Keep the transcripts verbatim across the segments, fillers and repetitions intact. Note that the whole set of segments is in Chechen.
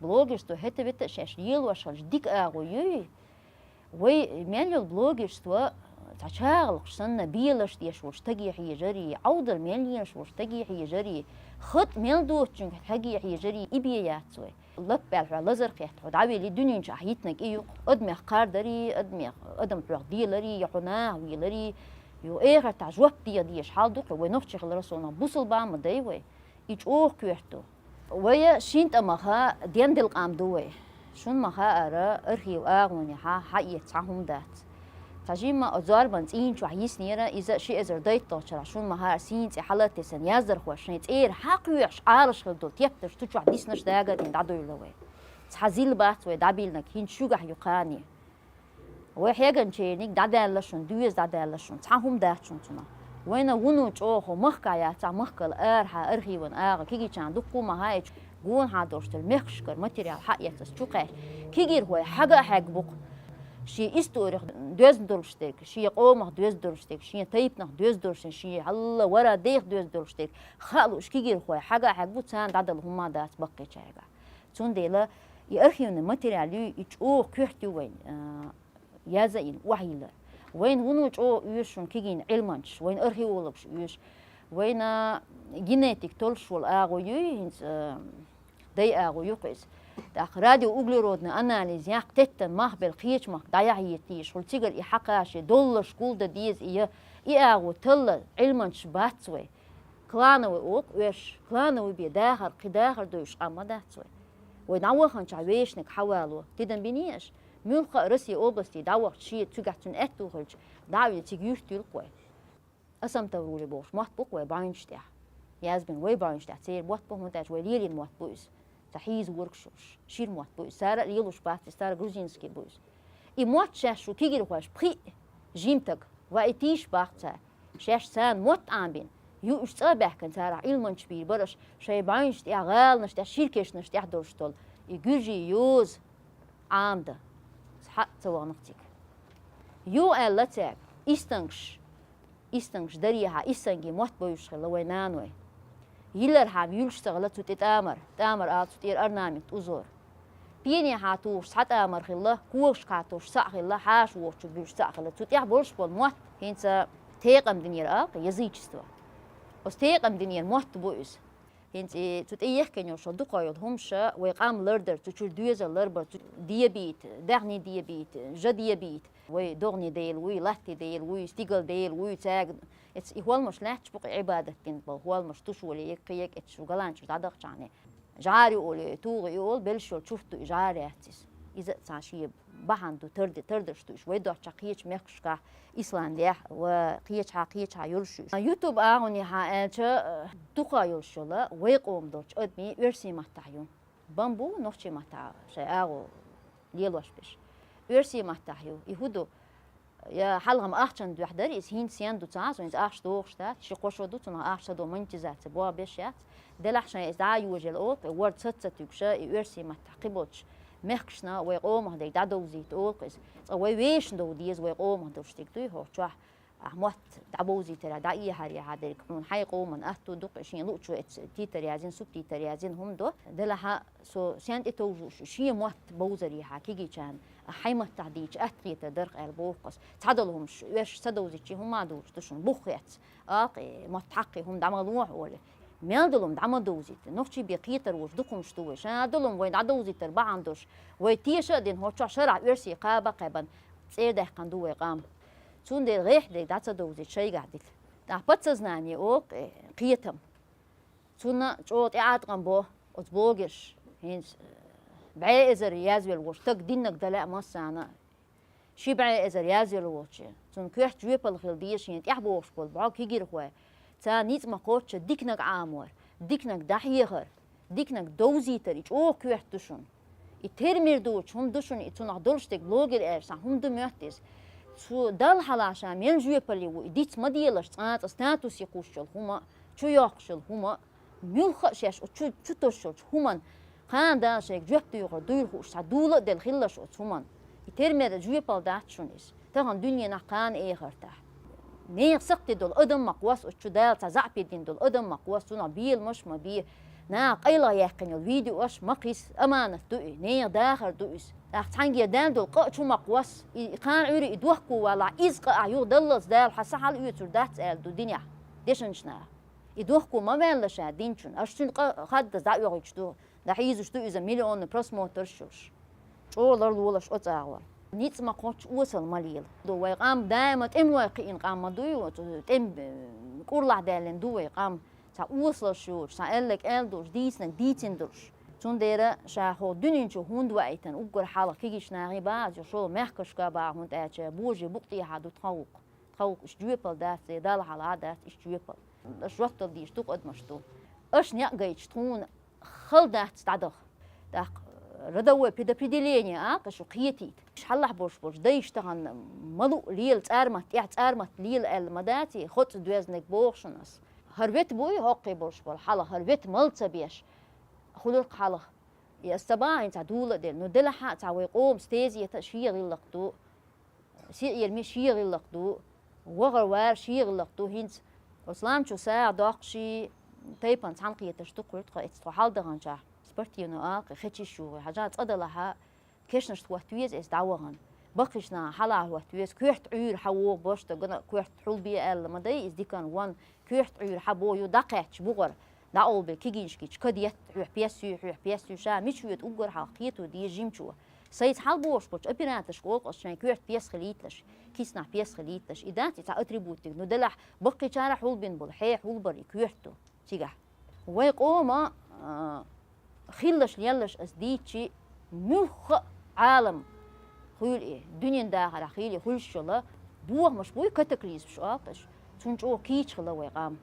Блогерство хӀета-вета шаьш лелош хилча дика агӀо юй. Вай мел йолу блогерство цхьа чагӀалкхаш санна белаш деш волчу стаге хьежарий, Ӏовдал мел лелаш волчу стаге хьежарий, хатӀ мел доцучуьнга стаге хьежарий, и бен яц вай. Лап аьлла хьо лазар кхетта, хьо дӀавели дуьнен чу ахь йитнарг и ю-кх. Адамех кхардарий, адамех, адам хьох деларий, я хьо нахах веларий, ю эхартахь жоп деха дезаш хьал ду-кх, вай нохчий хиларал совнах бусалба а ма дай вай. И чӀогӀа коьрта ду. Вай шин тӀамах дендел къам ду вай. Шуна ма-хаъара, архив агӀонехьа хьаэца цхьа хӀума дац. Цхьа жимма а зорбан цӀийна чохь йиснера, иза ши эзар дейтталгӀачу шарахь, шуна ма-хаъара, сийна цӀе хьала а тесна, яздархоша шайн цӀера хьакхоьхьуш Ӏалаш хилла долу тептарш цу чохь диснарш дага а дина дӀадуьйла вай. Цхьа зил бац вай дӀабиллинарг, хӀинца шуьгахь ю кхане. Вай хьегначерниг дӀадаьлла шуна, доьза дӀадаьлла шуна, цхьа хӀума дац шуна цунах. Вайна вуно чӀогӀа махкахь яцахь, махкал арахьа архиван агӀо кегийчарна дуккха а ма хаьа, гонахьа долуш дерг мехкашкара материал хьаэцалц чу кхаьчча, кегийрхой хьага а хьегна бу-кх. Шен историх доьзна долуш дерг, шен къомах доьзна долуш дерг, шен тайпанах доьзна долуш дерг, шен хьалла вара дех доьзна долуш дерг хаа лууш кегийрхой хьага а хьегна бу, царна дӀадала хӀума а дац баккхийчаьрга. Цундела и архивный материал ю, и чӀогӀа коьрта ю вайн, а, яза а йина, охьайиллар. Вайна вуно чӀогӀа оьшу шуна кегийна Ӏилманчаш, вайна археологаш оьшу, вайна генетик толлуш волу агӀо юй, хӀинца, а, дай агӀо ю-кх иза. ТӀаккха радиоуглеродный анализ яккха теттан мах белла кхечу махка дӀаяхьа йитийша, хуьлу цигара и хьакхаша, долларш гулдан деза и я, и агӀо талла Ӏилманчаш бац вай. Клановый оха оьш, клановый бен дахар, кхин дахар дуйуш къам ма дац вай. Вай дӀаваханчохь вешниг хьавало, тидам биний аша? Муьлхха а Россия областе дӀавахча шен цуьгахь цуьнан аьтту хилча, дӀа а вилла цига юьртта юьлу-кх вай. Асамтаврули бохуш мотт бу-кх вай бӀаьвнаш тӀехь. Язбина вай бӀаьвнаш тӀехь церан мотт бу, хӀунда аьлча вай лелийна мотт бу иза. Цхьа хьийза воргаш йолуш, шира мотт бу иза. Цара а лелош бац иза, цара грузинский бу иза. И мотт шаьш шу кегийрхойш пхиъ жимтаг, ва и тийша баккха цара. Шаьш царна мотт Ӏамбина, юуш цӀа а баьхкина, царах Ӏилманчаш бийр бара аша, шайн бӀаьвнаш тӀехь, гӀаланаш тӀехь, ширкешнаш тӀехь долуш долу и гуьржийн йоза Ӏамдан. Хьа а ца вахана-кх цига. Юха аьлла цаьрга, истангаш, истангаш дарехьа, истангийн мотт бовзуш хилла вайн наной. Йиллархьама юьллуш ца хилла цу тӀе тӀамар, тӀамар ала цу тӀера орнамент, узор. Пенехьа тухуш цхьа тӀамар хилла, когашкахьа тухуш цхьаъ хилла, хьаша вохучу буьллуш цхьаъ хилла. Цу тӀехь болуш болу мотт хӀинца текъам динера алкъа, язычество. Оцу текъам динера мотт бу иза. ХӀинца и цу тӀе ехкина йолуш дукха йолу хӀумаша вай къам лардар, цу чуьра доьзал ларбар, цу дебийта, даьхний дебийта, жа дебийта, вай догӀний дела вуй, латтий дела вуй, стигал дела вуй, цаьрга эцу и хӀолмаш лаьтташ бу-кх, Ӏибадат дина болу хӀолмаш, тушоли, еккхи, еккхи, эцу шу галанчуьра дӀадахчахьана. ЖӀара ю олу, тугӀа ю олу, белш йолу чурт ду и, жӀара яц иза. Иза а цхьа шен бахьана ду, тарди-, тардарш ду уьш вай доцчохь кхечу мехкашкахь, Исландехь ва кхечахьа, кхечахьа йолуш ю уьш. YouTube агӀонехьа аьлча, дукха йолуш йолу вай къоман долчу адамийн оьрсийн маттахь ю. Бан бу нохчийн маттахь шайн агӀо лелош берш. Оьрсийн маттахь ю. И хӀун ду? Я хьалха-м ахчанна дуьхьа дара иза, хӀинца сен ду ца Ӏа, со иза ахча дохуш дац, ши-кхо шо ду цунах ахча ца до, монетизация боху беш яц. Делахь шайн иза дӀа а йожийла олу-кх, ворда саца туьгуша, и оьрсийн маттахь кхиболчу мехкашна вай къомах дерг дӀадовзийта олу-кх иза. Цкъа вай вешан дов деза вай къомах долуш дерг дуй хӀокху чохь. Ахь мотт дӀабовзийтарехь, дӀаэхьарехьа дерг хьуна хьайн къоман атто ду-кх, шен луучо эцу титар язйина, субтитр язйина хӀума до. Делахь а со сен тӀе товжуш, шен мотт бовзарехьа кегийчарна, ахь хьайн маттахь дийча атта хетар дара-кх аьлла боху аса. Цхьадолу хӀумаш оьрсаша ца довзийча хӀума а дуьйлуш ду шуна, бух хец. Аккха, э, мотт хьакхий хӀума дӀа ма лохьа олий. Мел долу хӀума дӀа ма довзийта. Нохчий бен кхетар волуш дукха хӀумаш ду вай. Ша долу хӀума вайна дӀадовзийтар бахьана долуш, вай теша а дина, хӀокху чохь шарахь оьрсийн кхаба а кхаьбна, цӀердаьккхина ду вай къам. Цундела гӀеххьа дерг дӀа ца довзийта, шайгахь дита. ТӀаккха подсознание оха, э, кхетам. Цунна чӀогӀа тӀеӀаткъам бо оцу блогерша. ХӀинца, э, бӀе эзар язвелла волчу стага диннарг дан лаьа массарна а. Ши бӀе эзар язвелла волчу, цунна коьрта жоьпалла хила деза шена тӀаьхьа богӀуш болу бӀо кегийрхой. Царна ницкъ ма кхоччу диканиг Ӏамор, диканиг дӀахьехар, диканиг довзийтар, и чӀогӀа коьрта ду шуна. И тера-мера доцуш хӀума ду шуна, и цунах долуш дерг блогер аьлча, цхьа хӀума ду моьтту иза. Цу Далла хьалха ша мел жоьпалле ву, и диц ма делаш, цкъа-цкъа статусе кхуссуш йолу хӀума, чу йоккхуш йолу хӀума, муьлхха а шаьш оцу чу, чу тосуш йолчу хӀуманна, кхана Дала шайга жоп доьхур дуйла хууш, цхьа дула а делла хилалаш оцу хӀуманна. И тера-мера жоьпалла дац шуна иза. Тахана дуьненахь, кхана эхартахь. Нехан сакхтин долу адам ма кхосса оцу чу, Дала цхьа заьӀапе дина долу адам ма кхосса, цунах беламаш а ма бе. Наха къайлаха яьккхина йолу видеош ма кхийса, аманат ду и, нехан дахар ду иза. ТӀаккха цхьаьнгге даьлла долу къа а чу ма кхосса, и кхана Ӏуьйре и дохко валахь, иза къа ахь юха даллалц Дала хьан са хьала оьцур дац аьлла ду динехь дешначу наха. И дохко ма ваьлла ша динчунна, аша цуьнан къа хаддаза дӀаоьхуьйтуш ду, дӀахьийзаш ду иза миллионна просмотрш йолуш. ЧӀогӀа ларлолаш оцу агӀор. Ницкъ ма кхоччу, осал ма лела. Ду вай къам даима тӀемалой кхиъна къам ма дуй, оцу тӀем, э, кӀурлахь даьллина ду вай къам. Цхьа осалш йоцуш, цхьа аьлларг аьлла долуш, дийцинарг дийцина долуш. Цундела ша хӀокху дуьнен чу хӀунда ваийтина, уггар хьалха кегийчу нахе бахьа, шу шолгӀа мехкашка бахьа, хӀунда аьлча божарий букъа тӀехьа ду тхан гӀуллакх. Тхан гӀуллакх иштта жоьпалла дац, я Далла хьалха дац иштта жоьпалла. Аша жоп дала дийш дукха адамаш ду. Аша некъ гайташ тхуна хала дац дӀадаха. ТӀаккха родовое предопределение аьлла шу кхетийта. Хьаллахь болуш болчу дайша тахана ма луъу лела цӀармат, тӀехь цӀармат лела аьлла ма дац и, хоцу доьзнаг боху шуна ас. ХӀара вет буй хӀокхе болуш болу, хьалха хӀара вет мала ца беш, хуьлург хьалха. И ас ца бахьа хӀинца дула а делла, ну делахь а цхьа вай къоман стезета а шен гӀиллакх ду. Сиъ-ерми шен гӀиллакх ду, вахар-вар шен гӀиллакх ду. ХӀинца оцу ламчу сагӀа доккхуш, тайпана цхьаьнакхетарш ду кхуьйту тхо, эцу тхо хьалдаханчохь спортивно алкхе хечиш ю вай. Хьажа цӀа далахьа, кешнашка хӀотта веза эцу дӀавахана. Баккхийчу наха хьалха хӀотта веза, коьрта Ӏуьйра хьан вогӀу башта гана, коьрта хьулбе аьлла ма дай иза дикана ван, коьрта Ӏуьйра хьан бо ю дӀакхаьчча бугӀар, дӀакъовлабе кегийчкича кадетта, хьоьх пес юй, хьоьх пес юй, ша мича воьду уггар хьалха кхето деза жимачо. Сайца хьалабохуш болчу операторшка олу ас шайн коьрта пес хилийталаш, киснахь пес хилийталаш. И дац и цхьа атрибутик, ну делахь баккхийчара хьулбина болу, хье хьулбар и коьрта ду цигахь. Вай къома, а, хиллаш леллаш ас дийцчи, муьлхха а Ӏалам хуьлу и, дуьнен дахарехь хуьлу и хуьлуш йолу бохамаш буй, катаклизмаш олу ас, цунна чӀогӀа кийча хилла вай къам,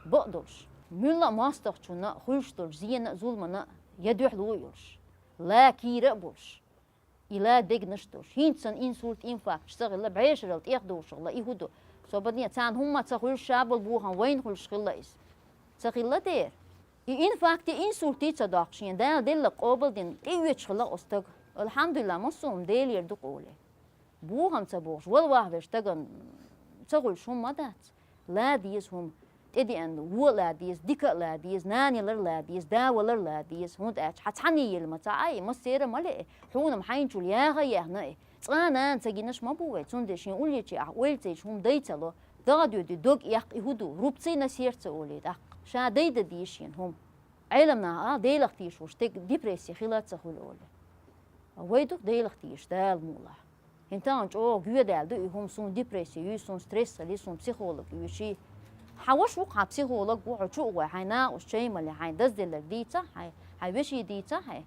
бакъдолуш. Муьлхха а мостагӀчунна хуьлуш долчу зенна а, зуламна а я дуьхьало а йолуш, ла кийра а болуш. И ла дегнаш долуш. ХӀинца санна инсульт, инфаркташ ца хилла, бӀешаралла тӀех душахла, и хӀун ду? Со бадне, царна хӀумма ца хуьлуш, ша болу бохам вайна хуьлуш хилла иза. Ца хилла дера. И инфаркти, инсульти ца доккхуш, шен Дала делларг къобалдина, тӀеоьцуш хилла оцу стага. Алхьамдулилла, массо а хӀума Делера ду къоле. Бохам ца бохуш, вала вахвеш стагана ца хуьлуш хӀумма дац. Ла деза хӀума, тӀедеана вон а ла деза, дика а ла деза, нана ялар а ла деза, да валар а ла деза, хӀунда аьлча хьан цхьанне елла ма ца Ӏа и, массеран а ма ле и, хьуна-м хьайначул яха а яхна и. Цкъа а нана ца гинаш ма бу вай, цундела шен уллечи ахь ойла ца йича хӀума дай ца ло, дагӀа доьду, дог эккха, и хӀун ду, рубцы на сердце олий тӀаккха. Ша дай дан деза шена хӀума. Ӏелам наха а, Делах тешаш волу стеган депрессия хила а ца хуьлу олий. Вай ду-кх Делах тешаш, Дала мукъалахь. ХӀинца тахана чӀогӀа гоьдаьлла ду и хӀума, суна депрессия юй, суна стресс хилий, суна психолог оьший. Хьан ваша ву-кх хьан психолог, ву хьо чу а гӀой, хьайн накъост чай мали, хьайн дазделларг дийца хьайн, хьайн вешин дийца хьайн.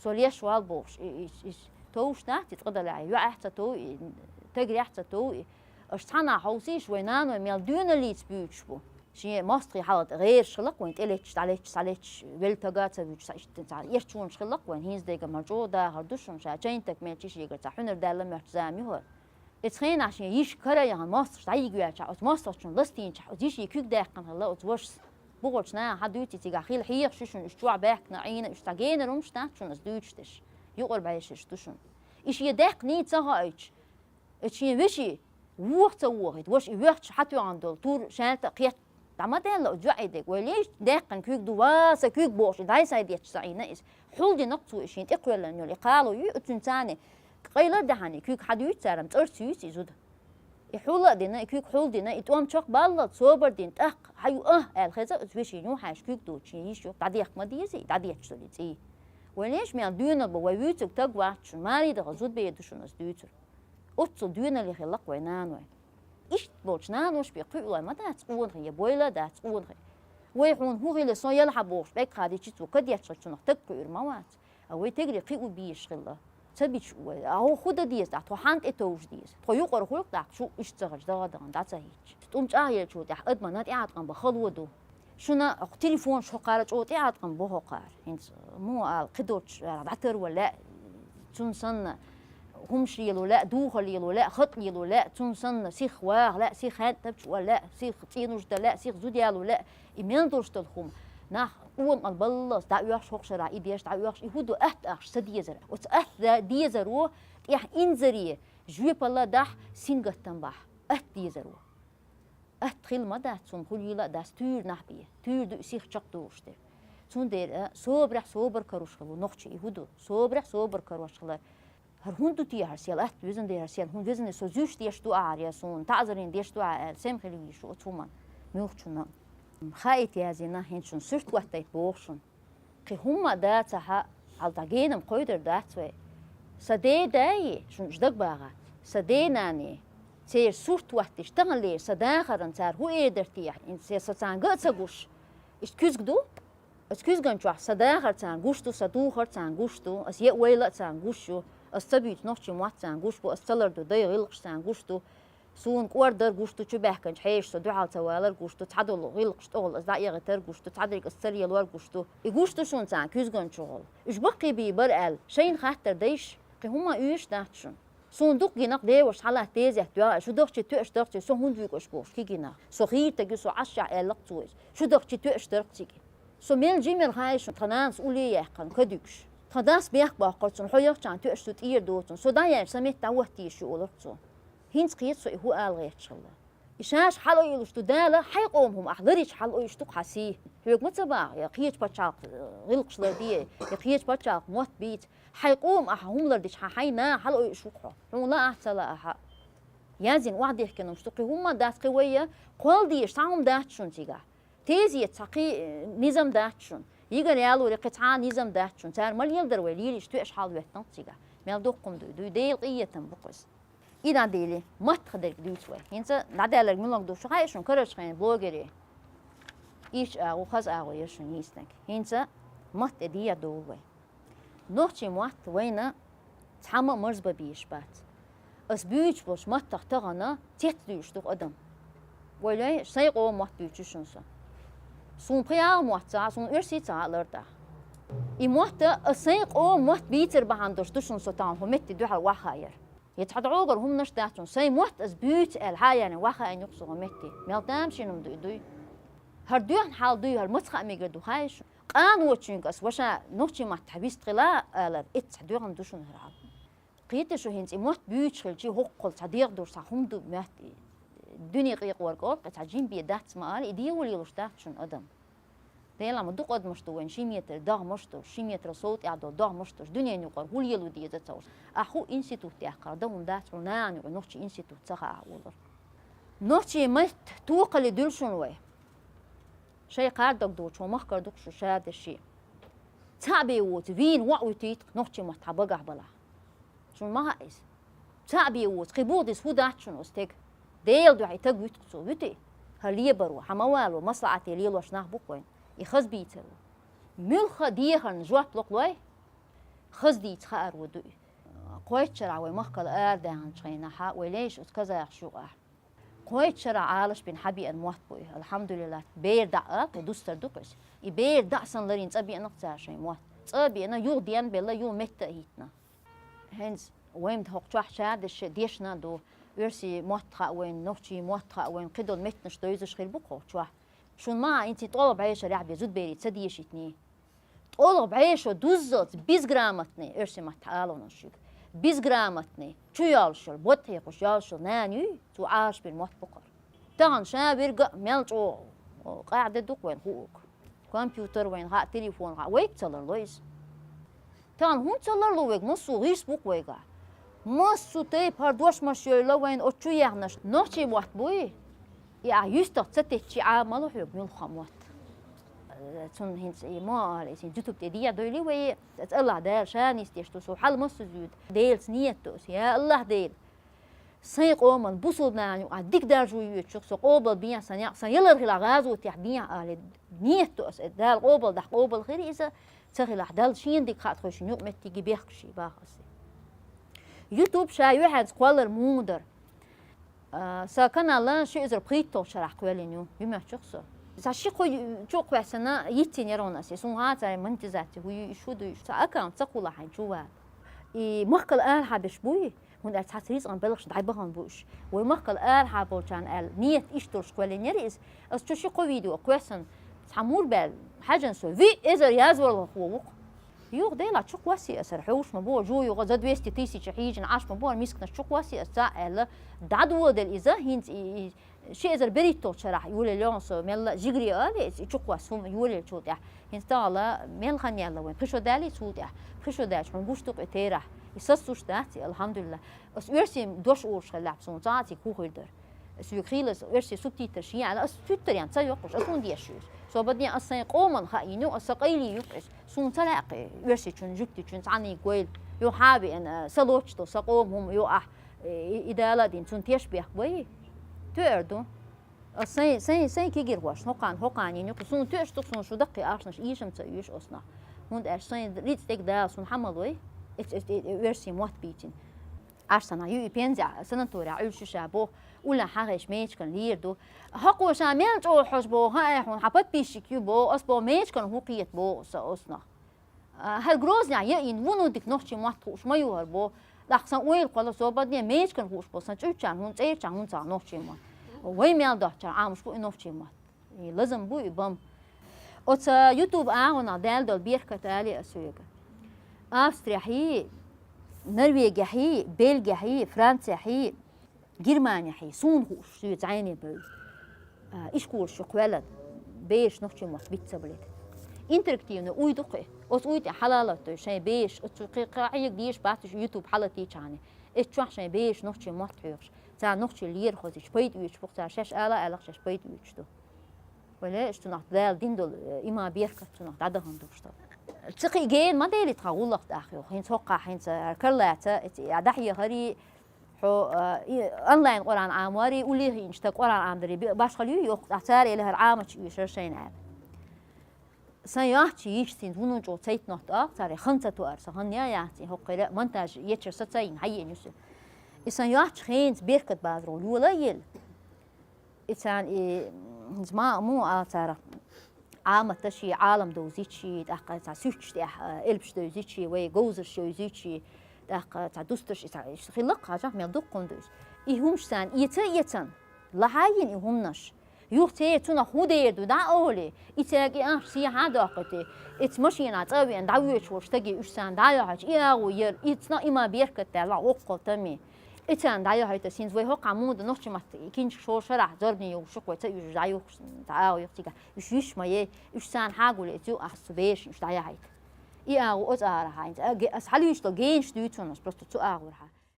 Со леш вал бохуш, и, и, и, товш дац и цкъа далахь, йоӀехь ца тов и, тегрехь ца тов и. Аша цхьанхьа хьовсийша, вай наной мел доьналлица буьйцуш бу. Шен мостагӀий хьалха гӀераш хилла-кх вайн, тӀелетташ, дӀалетташ, схьалетташ, велла тага а ца вуьтуш, цхьа иштта цхьа эрчонаш хилла-кх вайн, хӀинца дерг мел чӀогӀа дахар ду шуна, ша чайна таг мел чиш егар цхьа хьуьнар даьлла моьтту зама ю хӀара. Эцу хенахь шен йиша кара а яхана, мостагӀчу дӀайига ваьлчахь, оцу мостагӀчун ластийначохь оцу йишин куьг даьккхина хилла оцу вашас. Бухарчу наха хьан дуьйций цигахь хила хьеха шу шуна, уьш чохь баьхкина Ӏийна, уьш цхьа генара хӀумаш дац шуна ас дуьйцуш дерш. Юкъара бӀешераш ду шуна. И шен даьккхиний ца хоуьйтуш, и шен веший вуха ца вохийта, ваша и воьхча хьан тоьхна долу тур шаьлта а кхетта дӀа ма даьлла оцу йоӀе дерг. Вай леш даьккхина куьг ду, ва сан куьг бохуш, и дӀай-схьай детташ ца Ӏийна иза. Хьулдина-кх цо и шен тӀекхоьллина йолу и кхало ю, оцуьнан царна къайла а даьхьна, и куьг хьан дуьйцу цара-м, цӀарца юьйцу и зуда. И хьул а дина, и куьг хьулдина, и тӀом чекхбаллалц собар дина, тӀаккха хьан ю а аьлла хеза, оцу вешин юхь хьаьжча куьг доцуш, шен йиша юха дӀадехка ма деза и дӀадетташ долу и цӀий. Вай леш мел доьналла бу, вай вуьйцург таг вац шуна, маре даха зудбе ду шуна ас дуьйцург. Оццул доьналла хилла-кх вай наной. Иштта болчу нанош бен кхуьула ма дац къонахий, я бойла а дац къонахий. Вай хьуна хӀун хили, со яла хьан бохуш, бӀегхьа дичи цо кадетташ хилчунах таг кхуьур ма вац. А вай тегри кхио безаш хилла. Ца бича вай. А хӀо хӀун дан деза тӀаккха? Тхо хьанна тӀетовжа деза? Тхо юкъара хуьлу-кх тӀаккха, шу иштта ца хилча дагӀа а дахана дӀа ца хӀиттича. ТӀум чӀагӀъеллачул тӀаьхьа адаман тӀеӀаткъам бан хало ду. Шуна оха телефонаш хӀокхара чӀогӀа тӀеӀаткъам бо хӀокхара. ХӀинца муха ала, кхидолчу дӀатарван лаьа, цунна санна хӀумаш лело лаьа, духар лело лаьа, хатӀ лело лаьа, цунна санна сиха ваха лаьа, сиха хьаьнтӀабчу ван лаьа, сиха цӀенош дан лаьа, сиха зуда яло лаьа, и мел долуш долу хӀума. Нах къонахалла баллалц дӀаоьхуш, хӀокху шарахь и деш дӀаоьхуш, и хӀун ду, атта ахча ца дезар. Оцу атта дезаро тӀехь инзаре жоьпалла дахь, сингаттам бахь. Атта дезаро. Атта хила ма дац, хӀума хуьлийла а дац, туьйра нах бе. Туьйра ду и сиха чекхдолуш дерг. Цундела собарехь собар карош хилла нохчий, и хӀун ду? Собарехь собар карош хилар. ХӀара хӀунда ду те хӀара сел? Атта везан дера хӀара сел. ХӀунда везан со зуьйш деш ду ахьара, я суна таӀзарийн деш ду ахьа аьлла, сема хила веза шу оцу хӀуманна, муьлххачунна. Хаийта яздина, хӀинца шуна сурт хӀоттайта боху шуна. Кхин хӀумма а дацахь, хьал дӀа генам кхойдар дац вай. Сан ден дай, шуна уьш дага багӀа, сан ден нанна, церан сурт хӀоттийча таханлера сан дахаран цара хӀун эр дара те, хӀинца со царна ган а ца гуш, иштта куьзга ду? Ас куьзган чохь сан дахар царна гуш ду, сан духар царна гуш ду, ас еа вайла а царна гуш ю, ас ца буьйцу нохчийн мотт царна гуш бу, ас ца лардо дай гӀиллакхаш царна гуш ду, суна кӀордар гуш ду, чу баьхкинчу хьешашца дуьхьал ца валар гуш ду, цхьадолу гӀиллакхаш тӀехула ас дӀаэгӀийтар гуш ду, цхьадерг ас ца лелор гуш ду. И гуш ду шуна царна куьзган чухула. Уьш баккхий бийр бара аьлла, шайна хаттар дайша, кхин хӀумма а оьшуш дац шуна. Суна дукха гина-кх деваш хьалат дезет доьгӀа, шу дахчи тоьаш дарх цига, со хӀунда вуьгу аша бохуш кхин гина. Со хийра стаг ю, со Ӏаш шахь аьлла-кх цо иза. Шу дахчи тоьаш дарх цига. Со мел жимел хаьий шуна, тхан нанас улле яьккхина, кадуьгуш. Тхан дас бехк боккхура цунна, хьо яхчахьана тоьаш цу тӀера доцунна. Со дӀаяьлча сан метта дӀахӀоттийша ю олура цо. ХӀинца кхета со и хӀун ала гӀерташ хилла. И шаьш хьалаойлуш ду Дала, хьайн къоман хӀума ахь ларича хьалаойуш ду-кх хьан сий. Хьоьга ма ца боху, я кхечу пачхьалкх гӀиллакхаш лардий, я кхечу пачхьалкх мотт бийца. Хьайн къоман ахь хӀума лардича хьан хьайн наха хьалаойуш ву-кх хьо. Хьуна лаахь а, ца лаахь а. Яздина охьадехкина хӀумаш ду, кхин хӀумма а дац, кхин вай я кхолла дезаш цхьа хӀума дац шуна цигахь. Тезета цхьа кхин, э, низам дац шуна. Йигар ялоре кхин цхьа а низам дац шуна. Цара ма леладара вай лелийча тоьаш хьал хӀоьттина-кх цигахь. Мел дуккха хӀума дуй, дуй, Делан къинхетам бу-кх иза. И дӀа дели, матта хадерг дуьйцу вай. ХӀинца дӀадаьлларг муьлханиг ду шу хаьий шуна, карарчу хенан блогерийн иш агӀо, хаза агӀо яра шуна йийцинарг. ХӀинца матта тӀе дехьа довлу вай. Нохчийн мотт вайна цхьамма а марзбан безаш бац. Ас буьйцуш болчу маттах тахана цец дуьйлуш ду-кх адам. Вай лой, сайн къоман мотт буьйцу шуна со. Суна пхи агӀор мотт ца хаьа, суна оьрсийн ца хаьа лардахь. И мотт, ас сайн къоман мотт бийцар бахьана долуш ду шуна со тахана хӀокху метте дуьхьал охьахаьар. Я цхьа дӀогара хӀуманаш дац шуна, сайн мотт ас буьйцу аьлла, хьаяьллина охьахаийна ю-кх со хӀокху метте. Мел тамашийна хӀума ду и, дуй. ХӀара доьхна хьал дуй, хӀара маца хаа мегар ду хаьий шуна? Къаночуьнга ас ваша нохчийн маттахь вистхила алар, эццахь доьхна ду шуна хӀара хьал. Кхетий шу, хӀинца и мотт буьйцуш хилча, хӀокхул цхьа дегӀ долуш цхьа хӀума ду моьтту и. Дуьне къекъорг олу, кхин цхьа жима бен дац ма ала, и дегӀо лелош дац шуна адам. Делахь ма дукха адамаш ду вайн ши метр догӀмаш долуш, ши метрал сов тӀехь долу догӀмаш долуш, дуьненан юкъара хӀун лело деза ца хууш. Ахь хӀун институт яьккхина, дан хӀума дац хьуна, нахана юкъа нохчийн институт ца хаахь олура. Нохчийн мотт тохале дуьллу шуна вай. Шайн кхара дог доцуш, хӀокху махкара ду-кх шу шадерш. Цхьаъ бен воцу вийна воӀ вуьтуьйту-кх нохчийн мотт хьан багахь балахь. Шуна ма хаьа иза. Цхьаъ бен воцу, кхин буха деза хӀун дац шуна оцу стеган? Делан дуьхьа и стаг вуьту-кх цо, вуьтий? ХӀара лебаро, хьан ма вало, маслаӀате лелош нах бу-кх вайн. И хаза бийцаро. Муьлхха а дехарна жоп ло-кх лой, хаза дийца хааро ду и. Кхойтта шарахь вай махкал арадаьхначу хенахь, вай лайш оцу казахаш юкъахь. Кхойтта шарахь Ӏалашбина хьабеана мотт бу и, алхьамдулиллахӀ, бер даӀа, кхин дустар ду-кх иза. И бер даӀа санна ларйина цӀа беана-кх цара шайн мотт. ЦӀа а беана, юха денбелла, юха метта а хӀиттина. ХӀинца вайн хӀокху чохь шадерш дешна а ду, оьрсийн мотт хаьа вайна, нохчийн мотт хаьа вайна, кхидолу меттанаш довзуш хир бу-кх хӀокху чохь. Шуна ма хаьа, хӀинца и ткъолгӀа бӀешарехь бен зудаберий ца дешийтиний. ТкъолгӀа бӀешо дуззалц безграмотный, оьрсийн маттахь аланаш шуьга, безграмотный, чу йолуш йолу, бод хьекхуш йолуш йолу нана юй, цо Ӏалашбина мотт бу-кх хӀара. Тахана ша верг а мел чӀогӀа, о, къаьхьа де ду-кх вайна хуург. Компьютер вайна хаьа, телефон хаьа, вайга ца ларло иза. Тахана хӀунда ца ларло вайга, массо а гӀирс бу-кх вайгахь. Массо а тайпа хӀара дошмаш йойла вайна оцу чу яьхнарш. Нохчийн мотт буй? И ахь юьстах ца теттчи Ӏама ма ло хьоьга муьлхха а мотт. Цунна хӀинца и мо а ала, иза хӀинца ютуб тӀе дехьа дойли вай, аса АллахӀ Дала ша нисдеш ду, со хьала массо а зуьйду. Делаца ниет ду аса, я АллахӀ Дела! Сайн къоман бусулба нахана юкъахь дика даржо йоьду-кх со, къобал бехьа сан некъ, сан ялар хилахь гӀазотехь бехьа алий, ниет ду аса, Дала къобал дахь къобал хир иза, ца хилахь Далла шена дика хаьа тхойшинна юкъаметтиге бехкаш баха аса. Ютуб ша юьхьанца кхоллар муха дара. А, сан канал ши эзар пхийтталгӀачу шарахь кхоьллина ю, юьмаьчух со. Сан ши-кхо ю-, чу а кхоьссина, йицйина яра хьуна аса. Суна хаа цара монетизация хӀу ю, иш хӀу ду, иш сан аккаунт ца кхуллахь хьайн чу вала. И махкал арахьа берш буй, хӀунда аьлча цхьацца рицкъан белхаш дӀайбахана бу уьш. Вай махкал арахьа болчарна аьлла, ниет иштта долуш кхоьллина яра иза. Аса чу ши-кхо видео кхоьссина, цхьа мур баьлла, хьаьжна со, виъ эзар язварлагӀа хӀу ву-кх. Юха делахь чу кхоссий аса, хӀара хьовш ма бу, жо юха за двести тысяча хьийжина Ӏаш ма бу, хӀара мисканаш чу кхоссий аса, цхьаъ аьлла, дӀадоладелла иза, хӀинца и, и, Ши эзар берхӀитталгӀача шарахь йолаелла йоах со, мелла а жигара а ве, и чукхоссу хӀума йолаеллачул тӀехьа. ХӀинца тахала мел хан яьлла вайн, пхи шо даьлий цул тӀехьа? Пхи шо даьлча хьуна гуш ду-кх и терахь. И сассуш дац и, алхьамдулиллахӀ. Ас оьрсийн дош олуш хилча суна цхьа а цига хӀун хир дара. Соьга хийла ас оьрсийн субтитраш яьлла, ас туьттар ян ца йоккхуш, ас хӀунда еш ю? Собадне ас сайн къоман хаийна ю, ас сан къайле ю-кх иза. Суна ца лаьа-кх оьрсичун, жуьгтичун цхьаннега гойла. Юха хьа а веана, са лоцуш долу сан къома хӀума ю ахь, и, и дала а дина, цунна теш бехк бай? Тоьар ду. Ас сайн, сайн, сайн кегийрхошна хӀокхарна, хӀокхарна йина ю-кх, суна тоьаш ду-кх, суна шу даккхий ахчанаш ийшам ца оьшу оцунах. ХӀунда аьлча сайн рицкъ дерг Дала суна хьа ма лой, эц, эц, э, э, оьрсийн мотт бийцина. Аш санна ю и пензехь, санаторехь Ӏуьллуш ю ша боху, уллехь хьагӀайша Мечикана лийр ду. ХӀокхо ша мел чӀогӀа хьожу боху, хьан а хьуна, хьан подписчик ю боху, ас боху, Мечикана хӀун кхета боху аса оцунах. А, хӀара Грознехь яйина, вуно дика нохчийн мотт хууш ма ю хӀара боху. ТӀаккха сан ойла кхолла, собадне Мечикана хууш болу сан чуьрчарна хӀунда, цӀерчарна хӀунда ца нохчийн мотт. Вай мел доцучарна Ӏамош бу и нохчийн мотт. И лазам бу и бам. Оцу YouTube агӀонах даьлла долу беркат алий ас соьга. Австрехьий, Норвегехьий, Бельгехьий, Францехьий, Германехьий, суна хууш соьца зӀене бевлла. А, ишколаш чу кхоьллина, бераш нохчийн мотт биц ца балийта. Интерактивный уй ду-кх и. Оцу уй тӀехь хьала а латтадой шайн бераш, оцу кхин кхин Ӏега дезаш бац уьш YouTube хьалатийчхьана. Эцу чохь шайн бераш нохчийн мотт хьоьхуш, царна нохчалла лера хозуьйтуш, пайда оьцуш бу-кх цара, шаьш ала а аьлла-кх, шаьш пайда оьцуш ду. Вале, иштта цунах Дала дина долу, э, иман, беркат цунах дӀадахана ду-кх. Ца кхин гена ма дели тхан гӀуллакх тӀаккха юха. ХӀинца хӀокхахь, хӀинца карлаца, эца, а, дӀахьехарий, хьо, э, и, онлайн Къуръан Ӏаморий, уллехь хиъначу стага Къуръан Ӏамадарий, бе-, башхалла ю йоху, тӀаккха цара элира хӀара Ӏамачу оьшура шайна аьлла. Сан йоцчу йиш цуьнца вуно чӀогӀа цайтанотта оха цара, хан ца тоьар, сан хан я яц и, хӀокху хӀара монтаж ечара са ца йина, хьаеана ю со. И сан йоцчу хенца беркат базаро йола а елла. И царна и, м, ма, муха ала царах, Ӏаматаш и, Ӏалам довзуьйтуш и, тӀаккха цхьа суьрташ тӀехь, а, элпаш довзуьйтуш и, вай говзарш йовзуьйтуш и, тӀаккха цхьа дустарш и, цхьа, и хилла-кх хьажахь, мел дуккха хӀума ду иза. И хӀумаш царна эца а эцна, лахьа а йина и хӀуманаш. Юха церан цунах хӀун дер ду дӀа а олий, и цаьрга и ахча сехьа а доккхуьйтий, эца машенахь цӀа а веана дӀавоьдуш волу стаге уьш царна дӀа а йохьуьйтуш, и агӀо яра, и цунах а иман, беркат даьлла, воккхал тами. И царна дӀайохьуьйту, хӀинца вай хӀокхахь муха ду нохчийн маттахь кинчиг шолгӀачу шарахь зорбане йолуш ю-кх вай, ца уьжуш дӀайохуш, цхьа агӀо ю-кх цигахь. Уьш йиш ма яй, уьш царна хьагулъе эца ю ахча цу берашна, уьш дӀаяхьийта. И агӀо оцу арахь хьайна, ас хьалуьйш долу генаш дуьйцу хьуна, ас просто цу агӀор хьа.